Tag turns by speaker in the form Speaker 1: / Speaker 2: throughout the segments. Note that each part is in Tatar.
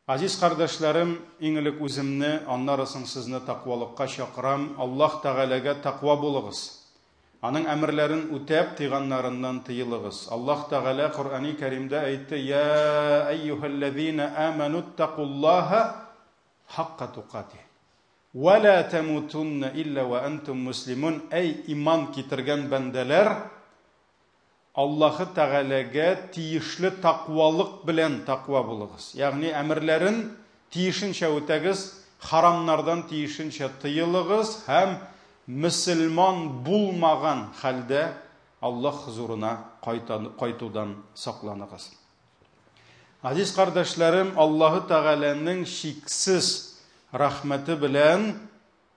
Speaker 1: Газиз кардәшләрем, иң элек үземне, аннары соң сезне тәкъвалыкка чакырам. Аллаһ Тәгаләгә тәкъва булыгыз. Аның әмерләрен үтәп, тыйганнарыннан тыелыгыз. Аллаһ Тәгалә Коръәни Кәримдә әйтте, Я әйюһәлләзина амануттакуллаһа хакка тукати. Вә лә тәмутунна илля вә әнтум муслимун. Әй иман китергән бәндәләр, Аллаһы Тәгаләгә тиешле тәкъвалык белән тәкъва булыгыз. Ягъни әмерләрен тиешенчә үтәгез, харамнардан тиешенчә тыелыгыз һәм мөселман булмаган хәлдә Аллаһ хозурына кайтудан сакланыгыз. Газиз кардәшләрем, Аллаһы Тәгаләнең чиксез рәхмәте белән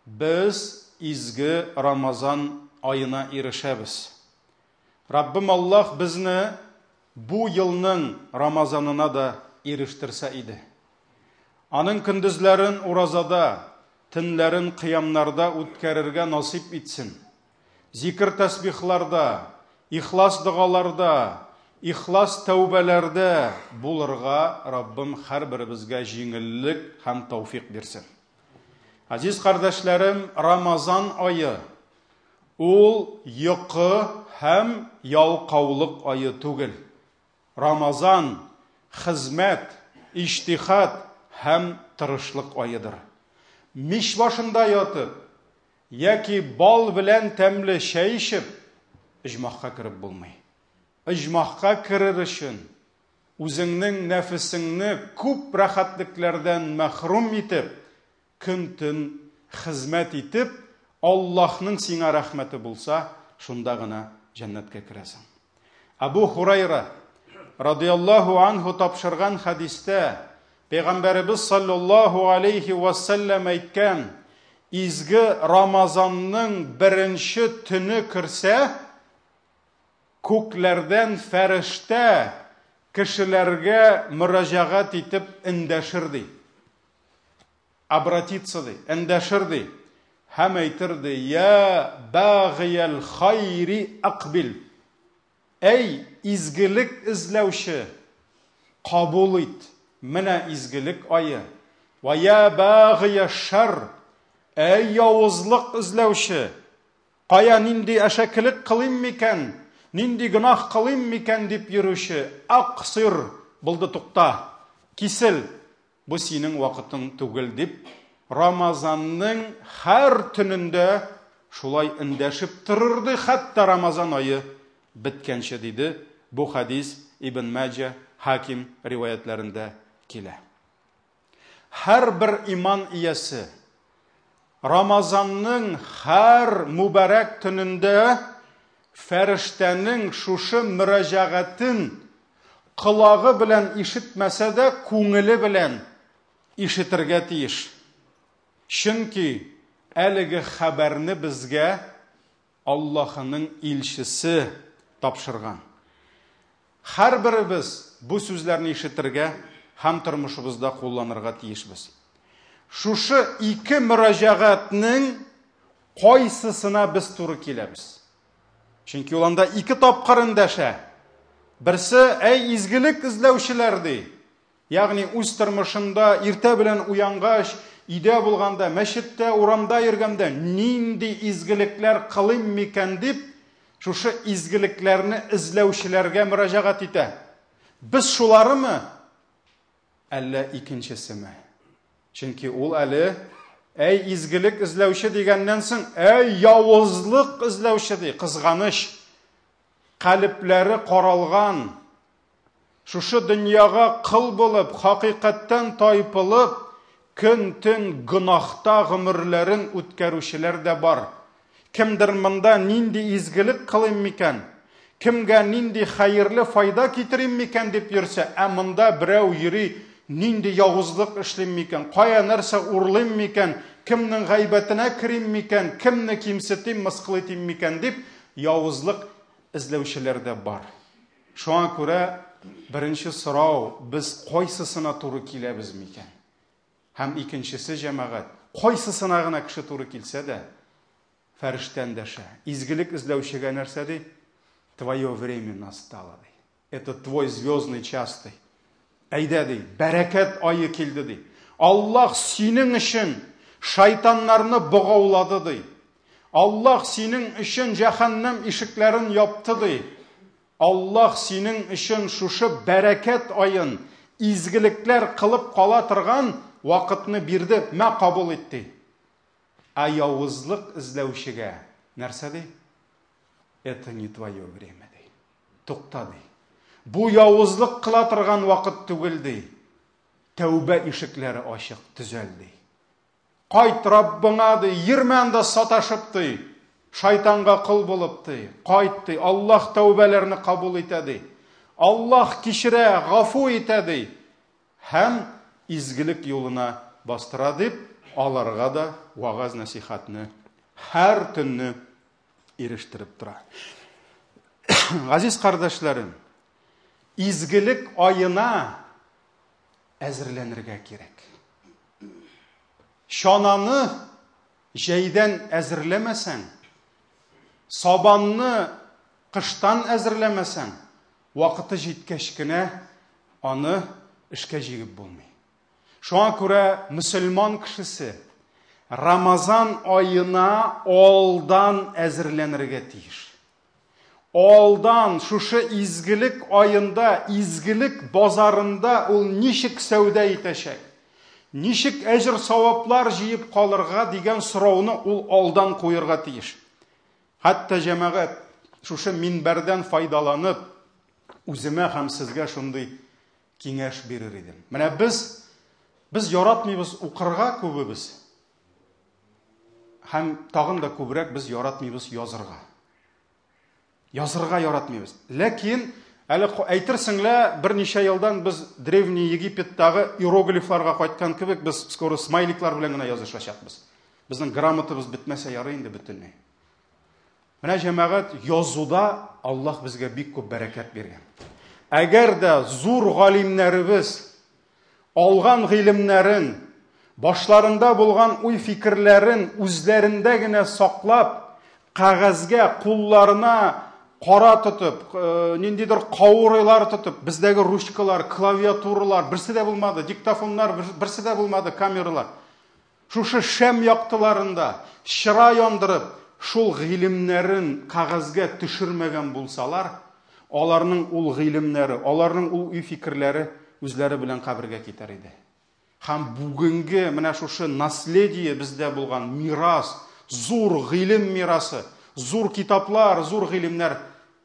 Speaker 1: без изге Рамазан аена ирешәбез. Раббым Аллаһ безне бу елның Рамазанына да ирештерсә иде. Аның көндезләрен уразада, төннәрен кыямнарда үткәрергә насыйп итсен. Зикер-тәсбихларда, ихлас догаларда, ихлас тәүбәләрдә булырга Раббым һәрберебезгә җиңеллек һәм тәүфик бирсен. Азиз кардәшләрем, Рамазан ае ул йокы һәм ялкаулык ае түгел. Рамазан хезмәт, иҗтихад һәм тырышлык аедыр. Мич башында ятып яки бал белән тәмле чәй эчеп, оҗмахка кереп булмый. Оҗмахка керер өчен үзеңнең нәфесеңне күп рәхәтлекләрдән мәхрүм итеп, көн-төн хезмәт итеп, Аллаһның сиңа рәхмәте булса, шунда гына җәннәткә керәсең. Әбу Хурайра радиаллаһу анһу тапшырган хәдистә Пәйгамбәребез саллаллаһу алейхи ва саллям әйткән, изге Рамазанның беренче төне керсә, Күкләрдән фәрештә кешеләргә мөрәҗәгать итеп эндәшер ди. Обратиться ди, эндәшер ди. Һәм әйтер ди, Я багиял хайри акбил. Әй, изгелек эзләүче, кабул ит. Менә изгелек ае. Ва я багия шар. Әй, явызлык эзләүче, Кая нинди әшәкелек кылыйм микән, нинди гөнаһ кылыйм микән дип йөрүче, аксыр, булды тукта, кисел, бу синең вакытың түгел дип, Рамазанның һәр төнендә шулай эндәшеп торыр ди, хәтта Рамазан ае беткәнче, диде. Бу хәдис Ибн Маҗа, Хаким риваятьләрендә килә. Һәрбер иман иясе Рамазанның һәр мубәрәк төнендә фәрештәнең шушы мөрәҗәгатен колагы белән ишетмәсә дә, күңеле белән ишетергә тиеш. Чөнки әлеге хәбәрне безгә Аллаһының илчесе тапшырган. Һәрберебез бу сүзләрне ишетергә һәм тормышыбызда кулланырга тиешбез. Шушы ике мөрәҗәгатьнең кайсысына без туры киләбез? Чөнки ул анда ике тапкыр эндәшә. Берсе, әй изгелек эзләүчеләр, ди. Ягъни үз тормышында иртә белән уянгач, өйдә булганда, мәчеттә, урамда йөргәндә нинди изгелекләр кылыйм микән дип, шушы изгелекләрне эзләүчеләргә мөрәҗәгать итә. Без шуларымы? Әллә икенчесеме? Чөнки ул әле әй изгелек эзләүче дигәннән соң, әй явызлык эзләүче ди, кызганыч. Калебләре каралган, Шушы дөньяга кол булып, хакыйкатьтән тайпылып, көн-төн гөнаһта гомерләрен үткәрүчеләр дә бар. Кемдер монда нинди изгелек кылыйм микән, кемгә нинди хәерле файда китерим микән дип йөрсә, ә монда берәү йөри, нинди явызлык эшлим микән, кая нәрсә урлыйм микән, кемнең гайбәтенә керим микән, кемне кимсетим, мыскыл итим микән дип, явызлык эзләүчеләр дә бар. Шуңа күрә беренче сорау, без кайсысына туры киләбез микән? Һәм икенчесе, җәмәгать, кайсысына гына кеше туры килсә дә, фәрештә эндәшә. Изгелек эзләүчегә нәрсә ди? Твое время настало, ди. Это твой звездный час, ди. Әйдә, ди, бәрәкәт ае килде, ди. Аллаһ синең өчен шайтаннарны богаулады, ди. Аллаһ синең өчен җәһәннәм ишекләрен япты, ди. Аллаһ синең өчен шушы бәрәкәт аен, изгелекләр кылып кала торган вакытны бирде, мә кабул ит, ди. Ә явызлык эзләүчегә нәрсә ди? Это не твое время, ди. Тукта, ди. Бу явызлык кыла торган вакыт түгел, ди. Тәүбә ишекләре ачык, төзәл, ди. Кайт Раббыңа, ди, йөрмә анда саташып, ди. Шайтанга кол булып, ди. Кайт, ди. Аллаһ тәүбәләрне кабул итә, ди. Аллаһ кичерә, гафу итә, ди. Һәм изгелек юлына бастыра, дип, аларга да вагаз-нәсихәтне һәр төнне ирештереп тора. Газиз кардәшләрем, изгелек аена әзерләнергә кирәк. Чананы җәйдән әзерләмәсәң, сабанны кыштан әзерләмәсәң, вакыты җиткәч кенә аны эшкә җигеп булмый. Шуңа күрә мөселман кешесе Рамазан аена алдан әзерләнергә тиеш. Алдан шушы изгелек аенда, изгелек базарында ул ничек сәүдә итәчәк? Ничек әҗер саваплар җыеп калырга дигән сорауны ул алдан куерга тиеш. Хәтта җәмәгать шушы минбәрдән файдаланып, үземә һәм сезгә шундый киңәш бирер идем. Менә без без яратмыйбыз укырга күбебез. Һәм тагын да күбрәк без яратмыйбыз язырга. Язырга яратмыйбыз. Ләкин әле әйтерсең лә берничә елдан без Древний Египеттагы иероглифларга кайткан кебек без скоро смайликлар белән генә язышачакбыз. Безнең грамотабыз бетмәсә ярый инде бөтенләй. Менә җәмәгать язуда Аллаһ безгә бик күп бәрәкәт биргән. Әгәр дә зур галимнәребез алган гыйлемнәрен, башларында булган уй-фикерләрен үзләрендә генә саклап, кәгазьгә, кулларына кара тотып, э, ниндидер каурыйлар тотып, бездәге ручкалар, клавиатуралар, берсе дә булмады, диктофоннар, берсе дә булмады, камералар. Шушы шәм яктыларында чыра яндырып, шул гыйлемнәрен кәгазьгә төшермәгән булсалар, аларның ул гыйлемнәре, аларның ул уй-фикерләре үзләре белән кабергә китәр иде. Һәм бүгенге менә шушы наследие бездә булган мирас, зур гыйлем мирасы, зур китаплар, зур гыйлемнәр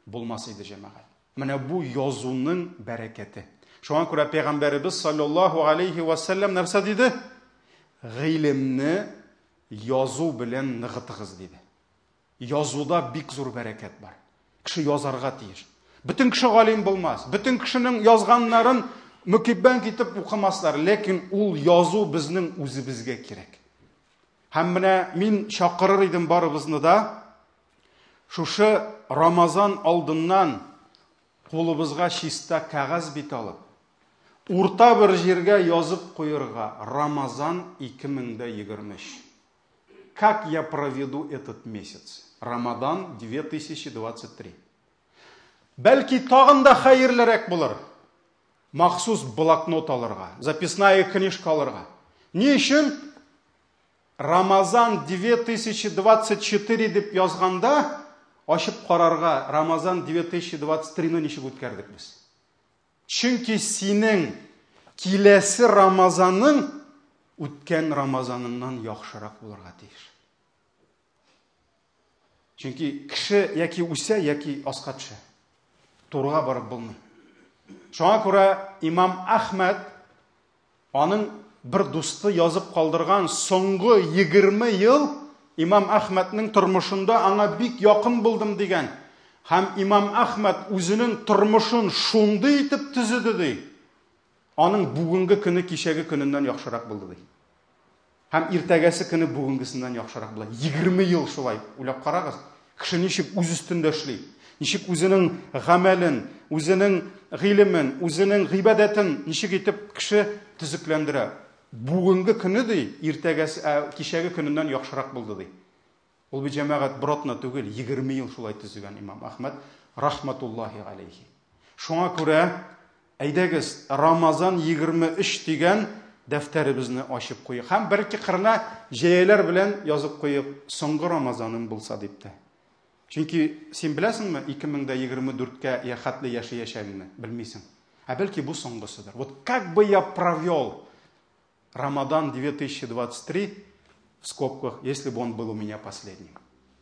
Speaker 1: булмас иде, җәмәгать. Менә бу язуның бәрәкәте. Шуңа күрә пәйгамбәребез саллаллаһу алейхи ва сәлләм нәрсә диде? Гыйлемне язу белән ныгытыгыз диде. Язуда бик зур бәрәкәт бар. Кеше язарга тиеш. Бөтен кеше галим булмас. Бөтен кешенең язганнарын мөкиббән китеп укымаслар, ләкин ул язу безнең үзебезгә кирәк. Һәм менә мин чакырыр идем барыбызны да, Шушы Рамазан алдыннан кулыбызга чиста кәгазь бит алып, урта бер җиргә язып куерга Рамазан 2023. Как я проведу этот месяц? Рамадан 2023. Бәлки тагын да хәерлерәк булыр. Махсус блокнот алырга, записная книжка алырга. Ни өчен? Рамазан 2024 дип язганда, ачып карарга Рамазан 2023 ны ничек үткәрдек без? Чөнки синең киләсе Рамазаның үткән Рамазаныңнан яхшырак булырга тиеш. Чөнки кеше яки үсә, яки аска төшә. Турыга барып булмый. Шуңа күрә имам Әхмәд Аның бер дусты язып калдырган соңгы 20 ел имам Әхмәднең тормышында аңа бик якын булдым дигән. Һәм имам Әхмәд үзенең тормышын шундый итеп төзеде ди. Аның бүгенге көне кичәге көненнән яхшырак булды ди. Һәм иртәгәсе көне бүгенгесеннән яхшырак була. 20 ел шулай уйлап карагыз. Кеше ничек үз өстендә эшли, ничек үзенең гамәлен, үзенең гыйлемен, үзенең гыйбадәтен ничек итеп кеше төзекләндерә. Бүгенге көне ди, иртәгәсе, ә, кичәге көненнән яхшырак булды ди. Ул бит җәмәгать бер атна түгел, 20 ел шулай төзегән имам Әхмәд рахматуллаһи алейхи. Шуңа күрә Әйдәгез, Рамазан 23 дигән дәфтәребезне ачып куйыйк. Һәм бер-ике кырына җәяләр белән язып куйыйк, соңгы Рамазаным булса дип тә. Чөнки син беләсеңме, 2024-кә я хәтле яшәячәгеңне? Белмисең. Ә бәлки бу соңгысыдыр. Вот как бы я провел Рамадан 2023 в скобках, если бы он был у меня последним.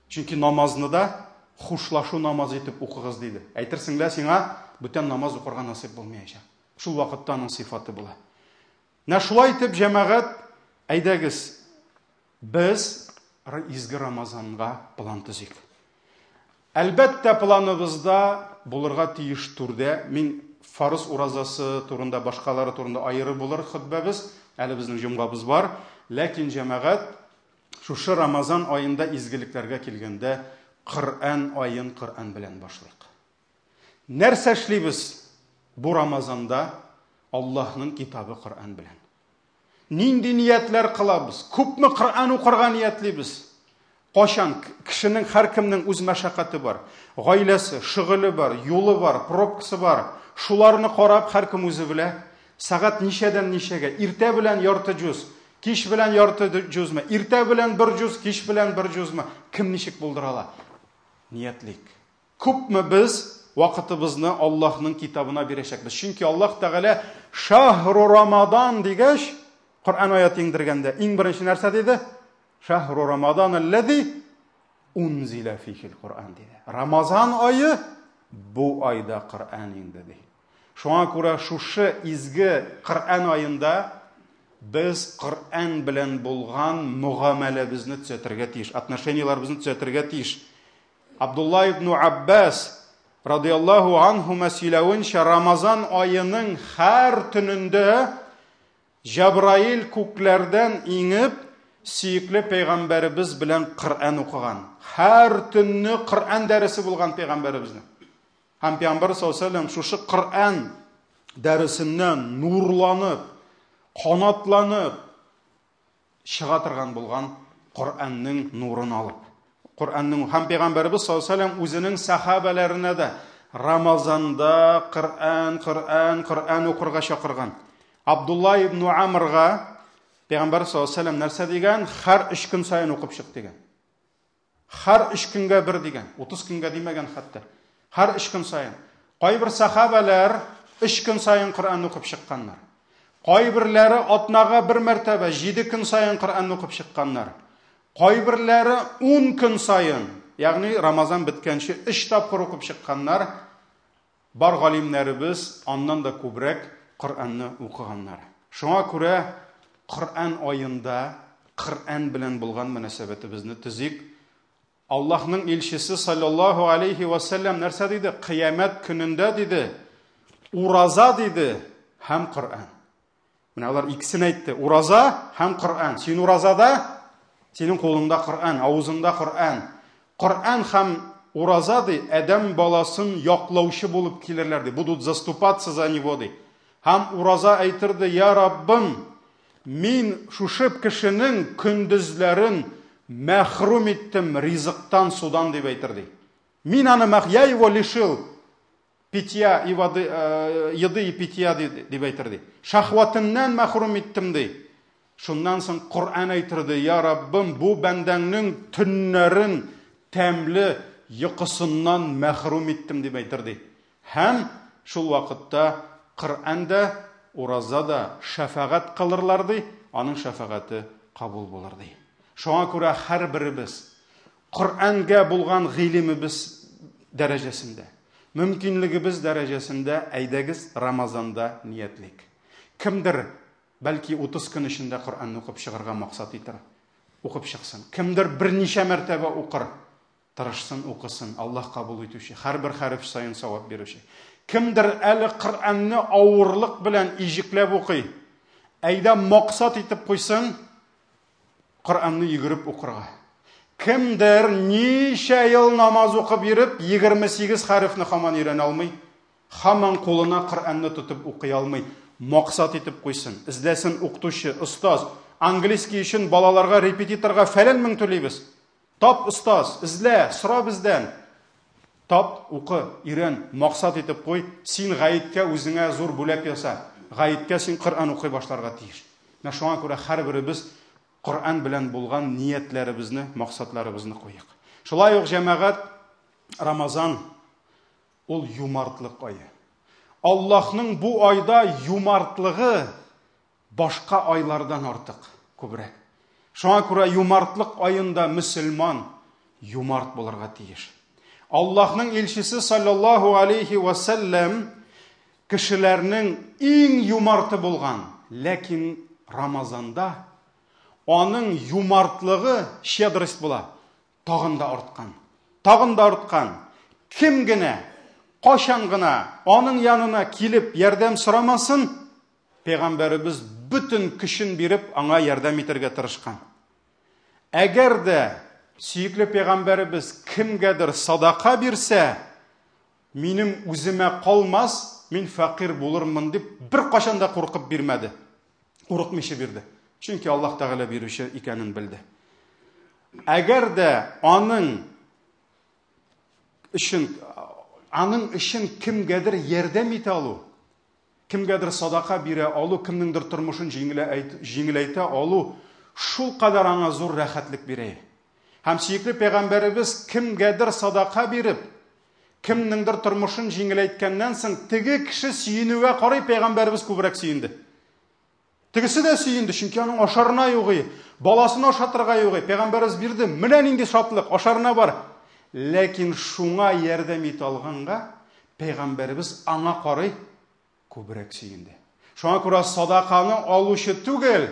Speaker 1: Чөнки намазны да хушлашу намазы итеп укыгыз диде. Әйтерсең лә сиңа бүтән намаз укырга насыйп булмаячак. Шул вакытта аның сыйфаты була. Менә шулай итеп, җәмәгать, әйдәгез, без изге Рамазанга план төзик. Әлбәттә, планыбызда булырга тиеш түрдә. Мин фарыз уразасы турында, башкалары турында аеры булыр хөтбәбез. Әле безнең җомгабыз бар. Ләкин җәмәгать, шушы Рамазан аенда изгелекләргә килгәндә, Коръән аен Коръән белән башлыйк. Нәрсә эшлибез бу Рамазанда Аллаһның китабы Коръән белән? Нинди ниятләр кылабыз? Күпме Коръән укырга ниятлибез? Кайчан кешенең һәркемнең үз мәшәкате бар. Гаиләсе, шөгыле бар, юлы бар, пробкасы бар. Шуларны карап һәркем үзе белә. Сәгать ничәдән ничәгә? Иртә белән ярты җуз, кич белән ярты җузмы? Иртә белән бер җуз, кич белән бер җузмы? Кем ничек булдыра ала? Ниятлик. Күпме без вакытыбызны Аллаһның китабына бирәчәкбез. Чөнки Аллаһ Тәгалә Шаһру Рамадан дигәч, Коръән аяты иңдергәндә иң беренче нәрсә диде? Шаһру Рамадан аллази унзила фихил Коръән диде. Рамазан ае бу айда Коръән иңде ди. Шуңа күрә шушы изге Коръән аенда без Коръән белән булган мөгамәләбезне төзәтергә тиеш, отношениеләребезне төзәтергә тиеш. Абдулла ибн Аббас радиаллаһу анһума сөйләвенчә, Рамазан аеның һәр төнендә Җабраил күкләрдән иңеп, сөекле пәйгамбәребез белән Коръән укыган. Һәр төнне Коръән дәресе булган пәйгамбәребезнең. Һәм пәйгамбәр саллаллаһу алейһи шушы Коръән дәресеннән нурланып, канатланып, чыга торган булган Коръәннең нурын алып. Коръәннең һәм пәйгамбәребез саллаллаһу алейһи үзенең сахабәләренә дә Рамазанда Коръән, Коръән, Коръән укырга чакырган. Абдулла ибн Амрга пәйгамбәр саллаллаһу алейһи нәрсә дигән? Һәр өч көн саен укып чык дигән. Һәр өч көнгә бер дигән, 30 көнгә димәгән хәтта. Һәр өч көн саен. Кайбер сахабәләр өч көн саен Коръән укып чыкканнар. Кайберләре атнага бер мәртәбә, 7 көн саен Коръән укып чыкканнар. Кайберләре 10 көн саен, ягъни Рамазан беткәнче 3 тапкыр укып чыкканнар. Бар галимнәребез аннан да күбрәк Коръәнне укыганнар. Шуңа күрә Коръән аенда Коръән белән булган мөнәсәбәтебезне төзик. Аллаһның илчесе саллаллаһу алейхи ва саллям нәрсә диде? Кыямәт көнендә диде, ураза диде һәм Коръән. Менә алар икесен әйтте. Ураза һәм Коръән. Син уразада, синең кулыңда Коръән, авызыңда Коръән. Коръән һәм ураза ди, адәм баласын яклаучы булып килерләр ди. Будут заступаться за него ди. Һәм ураза әйтер ди, я Раббым, мин шушы кешенең көндезләрен мәхрүм иттем ризыктан, судан дип әйтер ди. Мин аны мәх, я его лишил питья и воды, еды и питья дип әйтер ди. Шахватыннан мәхрүм иттем ди. Шуннан соң Коръән әйтер ди, я Раббым, бу бәндәңнең төннәрен тәмле йокысыннан мәхрүм иттем дип әйтер ди. Һәм шул вакытта Коръән дә, ураза да шәфәгать кылырлар ди, аның шәфәгате кабул булыр ди. Шуңа күрә һәрберебез Коръәнгә булган гыйлемебез дәрәҗәсендә, мөмкинлегебез дәрәҗәсендә әйдәгез Рамазанда ниятлик. Кемдер бәлки 30 көн эчендә Коръәнне укып чыгарга максат итер, укып чыксын. Кемдер берничә мәртәбә укыр, тырышсын, укысын. Аллаһ кабул итүче, һәрбер хәреф саен савап бирүче. Кемдер әле Коръәнне авырлык белән иҗекләп укый. Әйдә максат итеп куйсын, Коръәнне йөгереп укырга. Кемдер ничә ел намаз укып йөреп, 28 хәрефне һаман өйрәнә алмый, һаман кулына Коръәнне тотып укый алмый. Максат итеп куйсын, эзләсен укытучы, остаз. Английский өчен балаларга репетиторга фәлән мең түлибез. Тап остаз, эзлә, сора бездән. Тап, укы, өйрән, максат итеп куй, син гаеткә үзеңә зур бүләк яса. Гаеткә син Коръән укый башларга тиеш. Менә шуңа күрә һәрберебез Коръән белән булган ниятләребезне, максатларыбызны куйык. Шулай ук җәмәгать Рамазан ул юмартлык ае. Аллаһның бу айда юмартлыгы башка айлардан артык күбрәк. Шуңа күрә юмартлык аенда мөселман юмарт булырга тиеш. Аллаһның илчесе саллаллаһу алейхи ва сәлләм кешеләрнең иң юмарты булган, ләкин Рамазанда аның юмартлыгы щедрость була, тагын да арткан. Тагын да арткан. Кем генә, кайчан гына аның янына килеп ярдәм сорамасын, Пәйгамбәребез бөтен көчен биреп аңа ярдәм итәргә тырышкан. Әгәр дә сөекле пәйгамбәребез кемгәдер садака бирсә, минем үземә калмас, мин фәкыйрь булырмын дип беркайчан да куркып бирмәде. Курыкмыйча бирде. Чөнки Аллаһ Тәгалә бирүче икәнен белде. Әгәр дә аның өчен аның өчен кемгәдер ярдәм итә алу, Кемгәдер садака бирә алу, кемнеңдер тормышын җиңеләйтә алу шулкадәр аңа зур рәхәтлек бирә. Һәм сөекле пәйгамбәребез кемгәдер садака биреп, кемнеңдер тормышын җиңеләйткәннән соң, теге кеше сөенүгә карый пәйгамбәребез күбрәк сөенде. Тегесе дә сөенде, чөнки аның ашарына юк и, баласын ашатырга юк и. Пәйгамбәребез бирде, менә нинди шатлык, ашарына бар. Ләкин шуңа ярдәм итә алганга, пәйгамбәребез аңа карый күбрәк сөенде. Шуңа күрә садаканы алучы түгел,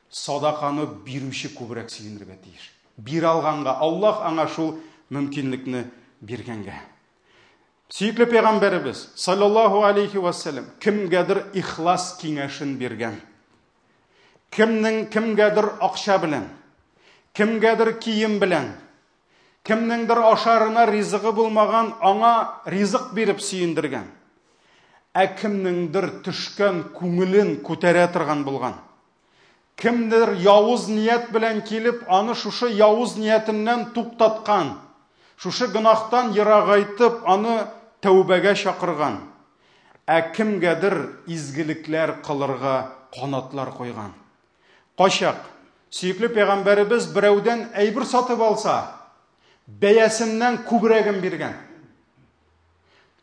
Speaker 1: садаканы бирүче күбрәк сөенергә тиеш. Бирә алганга, Аллаһ аңа шул мөмкинлекне биргәнгә. Сөекле пәйгамбәребез, саллаллаһу алейхи вәссәлам, кемгәдер ихлас киңәшен биргән. Кемнең кемгәдер акча белән, кемгәдер кием белән, кемнеңдер ашарына ризыгы булмаган, аңа ризык биреп сөендергән. Ә кемнеңдер төшкән күңелен күтәрә торган булган. Кемдер явыз ният белән килеп, аны шушы явыз ниятеннән туктаткан, шушы гөнаһтан ерагайтып, аны тәүбәгә чакырган, ә кемгәдер изгелекләр кылырга канатлар куйган. Кайчак, сөекле пәйгамбәребез берәүдән әйбер сатып алса, бәясеннән күбрәген биргән.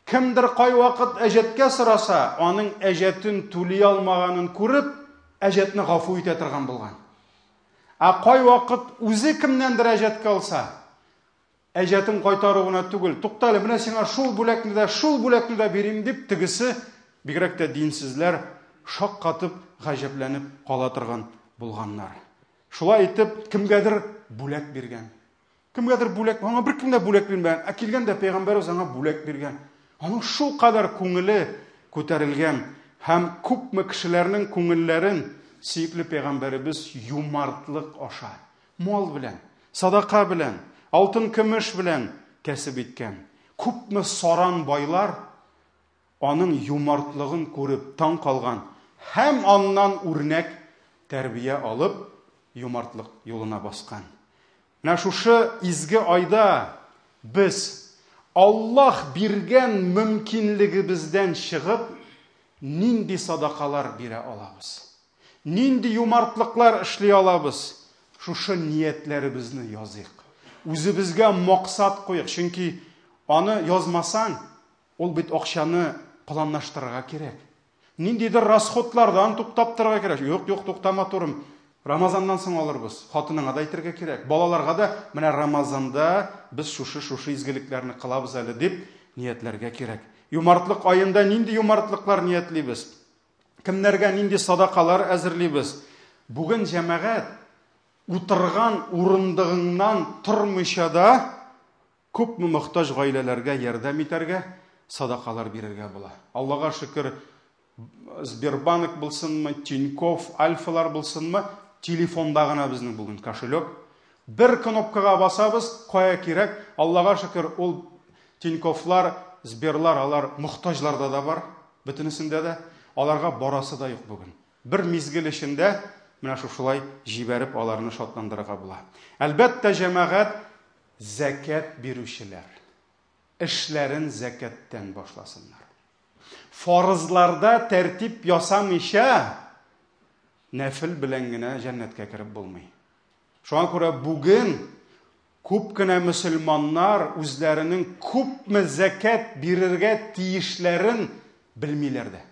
Speaker 1: Кемдер кайвакыт әҗәткә сораса, аның әҗәтен түли алмаганын күреп, әҗәтне гафу итә торган булган. Ә кайвакыт үзе кемнәндер әҗәткә алса, әҗәтен кайтару гына түгел, тукта әле, менә сиңа шул бүләкне дә, шул бүләкне дә бирим дип, тегесе, бигрәк тә динсезләр, шаккатып, гаҗәпләнеп кала торган булганнар. Шулай итеп, кемгәдер бүләк биргән. Кемгәдер бүләк, аңа беркем дә бүләк бирмәгән. Ә килгән дә пәйгамбәребез аңа бүләк биргән. Аның шул кадәр күңеле күтәрелгән һәм күпме кешеләрнең күңелләрен сөекле пәйгамбәребез юмартлык аша, мал белән, садака белән, алтын көмеш белән кәсеп иткән. Күпме саран байлар Аның юмартлыгын күреп таң калган һәм аннан үрнәк тәрбия алып, юмартлык юлына баскан. Менә шушы изге айда без Аллаһ биргән мөмкинлегебездән чыгып, нинди садакалар бирә алабыз? Нинди юмартлыклар эшли алабыз? Шушы ниятләребезне языйк. Үзебезгә максат куйык, чөнки аны язмасаң, Ул бит акчаны планлаштырырга кирәк. Ниндидер расходлардан туктап торырга кирәк. Юк, юк, туктама турым. Рамазаннан соң алырбыз. Хатыныңа да әйтергә кирәк. Балаларга да менә Рамазанда без шушы-шушы изгелекләрне кылабыз әле дип ниятләргә кирәк. Юмартлык аенда нинди юмартлыклар ниятлибез? Кемнәргә нинди садакалар әзерлибез? Бүген җәмәгать утырган урындыгыңнан тормыйча да Күпме мохтаҗ гаиләләргә ярдәм итәргә, садакалар бирергә була. Аллага шөкер, Сбербанк булсынмы, Тинькофф, Альфалар булсынмы, телефонда гына безнең бүген кошелек. Бер кнопкага басабыз, кая кирәк, Аллага шөкер, ул Тинькоффлар, Сберлар, алар мохтаҗларда да бар, бөтенесендә дә. Аларга барасы да юк бүген. Бер мизгел эчендә менә шушылай җибәреп аларны шатландырырга була. Әлбәттә, җәмәгать, Зәкят бирүчеләр. Эшләрен зәкяттән башласыннар. Фарызларда тәртип ясамыйча, нәфел белән генә җәннәткә кереп булмый. Шуңа күрә бүген күп кенә мөселманнар үзләренең күпме зәкят бирергә тиешләрен белмиләр дә.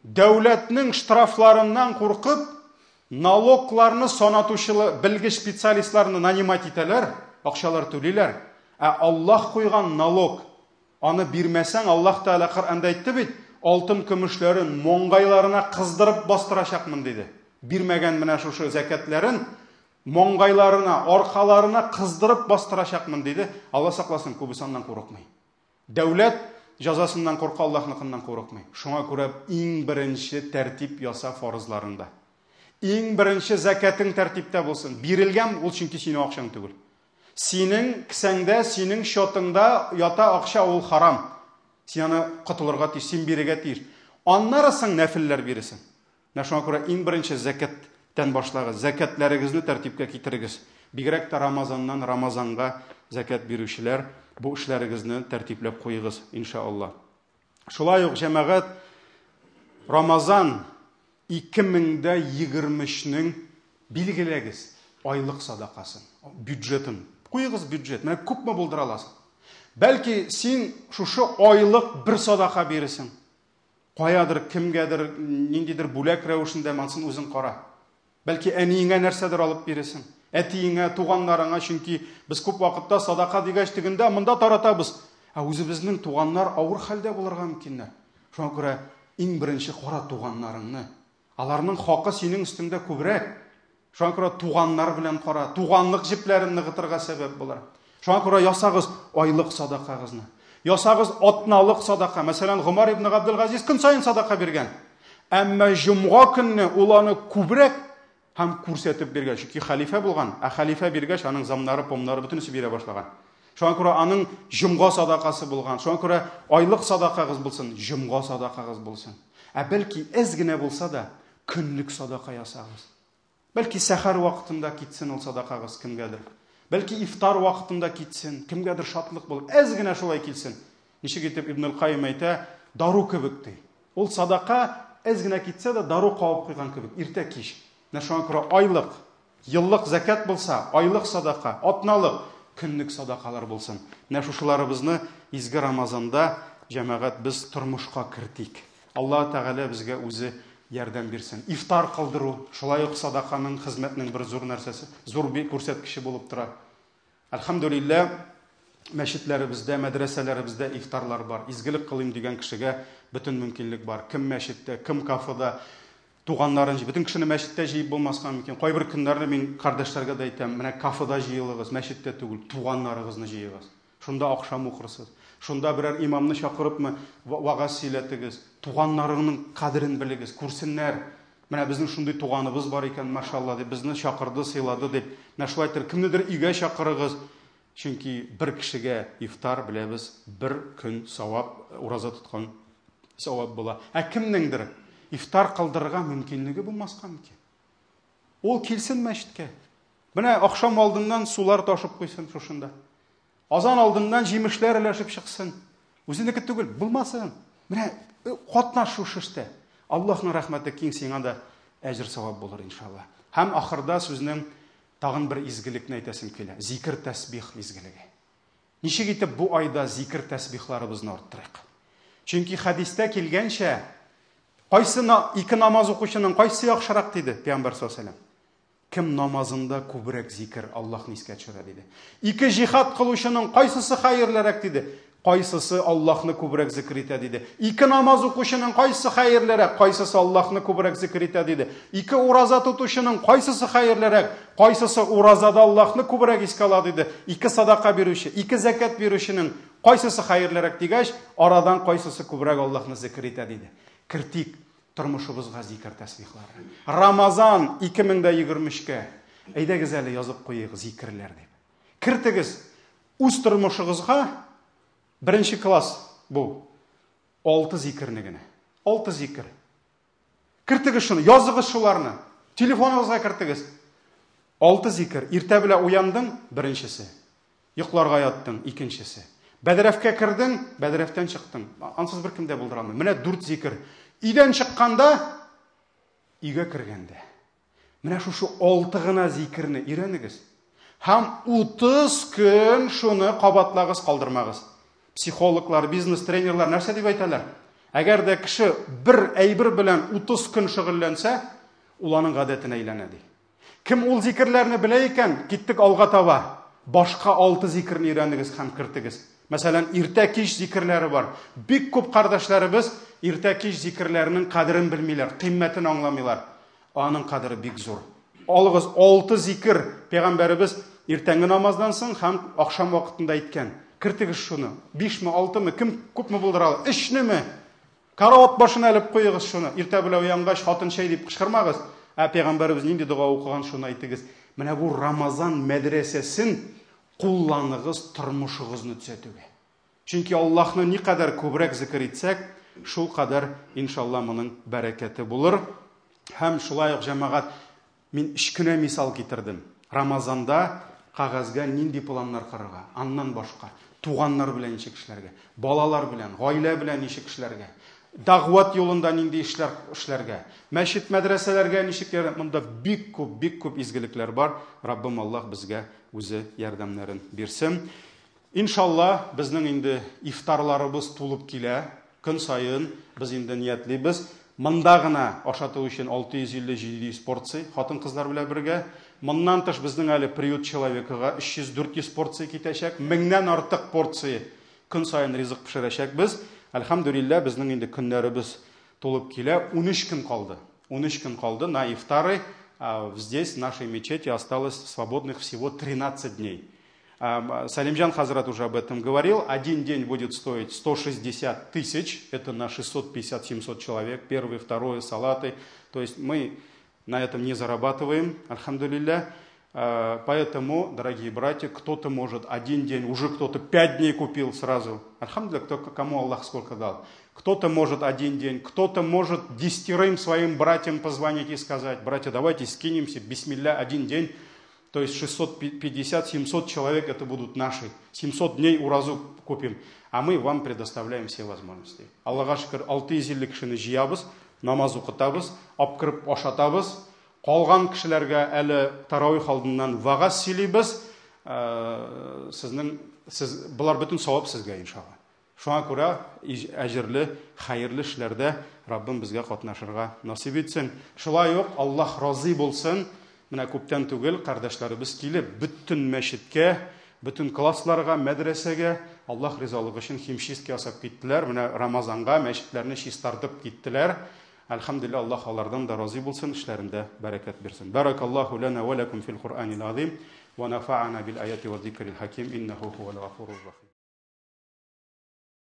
Speaker 1: Дәүләтнең штрафларыннан куркып, налогларны санатучы белгеч специалистларны нанимать итәләр, акчалар түлиләр. Ә Аллаһ куйган налог, аны бирмәсәң, Аллаһ Тәгалә Коръәндә әйтте бит, алтын көмешләрен маңгайларына кыздырып бастырачакмын диде. Бирмәгән менә шушы зәкятләрен маңгайларына, аркаларына кыздырып бастырачакмын диде. Алла сакласын, күбесе аннан курыкмый. Дәүләт җәзасыннан курка, Аллаһныкыннан курыкмый. Шуңа күрә иң беренче тәртип яса фарызларыңда. Иң беренче зәкятың тәртиптә булсын. Бирелгән ул, чөнки синең акчаң түгел. Синең кесәңдә, синең счетыңда ята акча, ул харам. Син аны котылырга тиеш, син бирергә тиеш. Аннары соң нәфелләр биресең. Менә шуңа күрә иң беренче зәкяттән башлагыз. Зәкятләрегезне тәртипкә китерегез. Бигрәк тә Рамазаннан Рамазанга зәкят бирүчеләр, бу эшләрегезне тәртипләп куегыз, иншалла. Шулай ук, җәмәгать, Рамазан 2023-нең билгеләгез айлык садакасын, бюджетын. Куегыз бюджет, менә күпме булдыра аласың. Бәлки син шушы айлык бер садака биресең. Каядыр, кемгәдер, ниндидер бүләк рәвешендә, монысын үзең кара. Бәлки әниеңә нәрсәдер алып биресең. Әтиеңә, туганнарыңа, чөнки без күп вакытта садака дигәч тегендә монда таратабыз. Ә үзебезнең туганнар авыр хәлдә булырга мөмкиннәр. Шуңа күрә иң беренче кара туганнарыңны. Аларның хакы синең өстеңдә күбрәк. Шуңа күрә туганнар белән кара, туганлык җепләрен ныгытырга сәбәп булыр. Шуңа күрә ясагыз айлык садакагызны. Ясагыз атналык садака. Мәсәлән, Гомар ибн Габдулгазиз көн саен садака биргән. Әмма җомга көнне ул аны күбрәк һәм күрсәтеп биргән. Чөнки хәлифә булган, ә хәлифә биргәч, аның замнары, помнары бөтенесе бирә башлаган. Шуңа күрә аның җомга садакасы булган. Шуңа күрә айлык садакагыз булсын, җомга садакагыз булсын. Ә бәлки әз генә булса да көнлек садака ясагыз. Бәлки сәхәр вакытында китсен ул садакагыз кемгәдер. Бәлки ифтар вакытында китсен, кемгәдер шатлык булыр. Әз генә шулай килсен. Ничек итеп Ибн Кайим әйтә, дару кебек ди. Ул садака әз генә китсә дә дару кабып куйган кебек, иртә кич. Менә шуңа күрә айлык, еллык зәкят булса, айлык садака, атналык, көнлек садакалар булсын. Менә шушыларыбызны изге Рамазанда, җәмәгать, без тормышка кертик. Аллаһ Тәгалә безгә үзе ярдәм бирсен. Ифтар кылдыру, шулай ук садаканың, хезмәтнең бер зур нәрсәсе, зур бер күрсәткече булып тора. Әлхәмдүлилләһ, мәчетләребездә, мәдрәсәләребездә ифтарлар бар. Изгелек кылыйм дигән кешегә бөтен мөмкинлек бар. Кем мәчеттә, кем кафеда, туганнарын, бөтен кешене мәчеттә җыеп булмаска мөмкин. Кайбер көннәрне мин кардәшләргә дә әйтәм, менә кафеда җыелыгыз, мәчеттә түгел, туганнарыгызны җыегыз. Шунда ахшам укырсыз. Шунда берәр имамны чакырыпмы вагаз сөйләтегез. Туганнарыңның кадерен белегез, күрсеннәр. Менә безнең шундый туганыбыз бар икән, машалла дип, безне чакырды, сыйлады дип. Менә шулай итеп, кемнедер өйгә чакырыгыз. Чөнки бер кешегә ифтар беләбез, бер көн савап, ураза тоткан савап була. Ә кемнеңдер ифтар кылдырырга мөмкинлеге булмаска мөмкин. Ул килсен мәчеткә. Менә ахшам алдыннан сулар ташып куйсын шушында. Азан алдыннан җимешләр өләшеп чыксын. Үзенеке түгел, булмасын. Менә катнаш шушы эштә. Аллаһның рәхмәте киң, сиңа да әҗер савап булыр иншалла. Һәм ахырда сүзнең тагын бер изгелекне әйтәсем килә. Зикр тәсбих изгелеге. Ничек итеп бу айда зикр тәсбихларыбызны арттырыйк? Чөнки хәдистә килгәнчә, кайсы ике намаз укучының кайсы яхшырак диде Пәйгамбәр саллаллаһу алейһи ва сәлләм. Кем намазында күбрәк зикр, Аллаһны искә төшерә диде. Ике җихад кылучының кайсысы хәерлерәк диде? Кайсысы Аллаһны күбрәк зикр итә диде. Ике намаз укучының кайсысы хәерлерәк? Кайсысы Аллаһны күбрәк зикр итә диде. Ике ураза тотучының кайсысы хәерлерәк? Кайсысы уразада Аллаһны күбрәк искә ала диде. Ике садака бирүче, ике зәкят бирүченең кайсысы хәерлерәк дигәч, арадан кайсысы күбрәк Аллаһны зикр итә диде. Кертик тормышыбызга зикр тәсбихлары. Рамазан 2023-кә әйдәгез әле язып куйыйк зикерләр дип. Кертегез үз тормышыгызга беренче класс бу. 6 зикерне генә. 6 зикер. Кертегез шуны, языгыз шуларны. Телефоныгызга кертегез. 6 зикер. Иртә белән уяндың, беренчесе. Йокларга яттың, икенчесе. Бәдрәфкә кердең, бәдрәфтән чыктың. Ансыз беркем дә булдыра алмый. Менә дүрт зикер. Өйдән чыкканда, өйгә кергәндә. Менә шушы алты гына зикерне өйрәнегез. Һәм 30 көн шуны кабатлагыз, калдырмагыз. Психологлар, бизнес-тренерлар нәрсә дип әйтәләр? Әгәр дә кеше бер әйбер белән 30 көн шөгыльләнсә, ул аның гадәтенә әйләнә ди. Кем ул зикерләрне белә икән, киттек алга таба. Башка алты зикерне өйрәнегез һәм кертегез. Мәсәлән, иртә-кич зикерләре бар. Бик күп кардәшләребез иртә-кич зикерләренең кадерен белмиләр, кыйммәтен аңламыйлар. Аның кадере бик зур. Алыгыз алты зикер пәйгамбәребез иртәнге намаздан соң һәм ахшам вакытында әйткән. Кертегез шуны. Бишме, алтымы, кем күпме булдыра ала? Өчнеме? Карават башына элеп куегыз шуны. Иртә белән уянгач, хатын чәй дип кычкырмагыз. Ә пәйгамбәребез нинди дога укыган, шуны әйтегез. Менә бу Рамазан мәдрәсәсен кулланыгыз тормышыгызны төзәтүгә. Чөнки Аллаһны никадәр күбрәк зикер итсәк, шул кадәр иншалла моның бәрәкәте булыр. Һәм шулай ук җәмәгать, мин өч кенә мисал китердем. Рамазанда кәгазьгә нинди планнар корырга, аннан башка туганнар белән ничек эшләргә, балалар белән, гаилә белән ничек эшләргә, дәгъват юлында нинди эшләр эшләргә, мәчет, мәдрәсәләргә ничек ярдәм. Монда бик күп, бик күп изгелекләр бар. Раббым Аллаһ безгә үзе ярдәмнәрен бирсен. Иншалла, безнең инде ифтарларыбыз тулып килә. Көн саен без инде ниятлибез. Монда гына ашату өчен 650-700 порция хатын-кызлар белән бергә. Моннан тыш безнең әле приют человекага 300-400 порция китәчәк. Меңнән артык порция көн саен ризык пешерәчәкбез. Әлхәмдүлилләһ, безнең инде көннәребез тулып килә. 13 көн калды. 13 көн калды на ифтары. Здесь, в нашей мечети, осталось свободных всего 13 дней. Салимджан Хазрат уже об этом говорил. Один день будет стоить 160 тысяч. Это на 650-700 человек. Первый, второй, салаты. То есть мы на этом не зарабатываем, альхамдулилля. Поэтому, дорогие братья, кто-то может один день, уже кто-то 5 дней купил сразу. Альхамдулилля, кто, кому Аллах сколько дал. Кто-то может один день, кто-то может 10 своим братьям позвонить и сказать: братья, давайте скинемся, бисмилля, один день. То есть 650-700 человек это будут наши. 700 дней уразу купим. А мы вам предоставляем все возможности. Аллага шөкер, 650 кешене җыябыз, намаз укытабыз, алып кереп ашатабыз. Калган кешеләргә әле таравих алдыннан вагаз сөйлибез. Сезнең, сез, болар бөтен савап сезгә, иншалла. Шуңа күрә әҗерле, хәерле эшләрдә Раббым безгә катнашырга насыйп итсен. Шулай ук Аллаһ разый булсын. Менә күптән түгел кардәшләребез килеп, бөтен мәчеткә, бөтен классларга, мәдрәсәгә Аллаһ ризалыгы өчен химчистка ясап киттеләр. Менә Рамазанга мәчетләрне чистартып киттеләр. Әлхәмдүлилләһ, Аллаһ алардан да разый булсын, эшләрендә бәрәкәт бирсен. Баракаллаһу лана ва лакум фил Куръанил азим ва нафа'ана бил аяти ва зикрил хаким иннаху хувал гафурур рахим.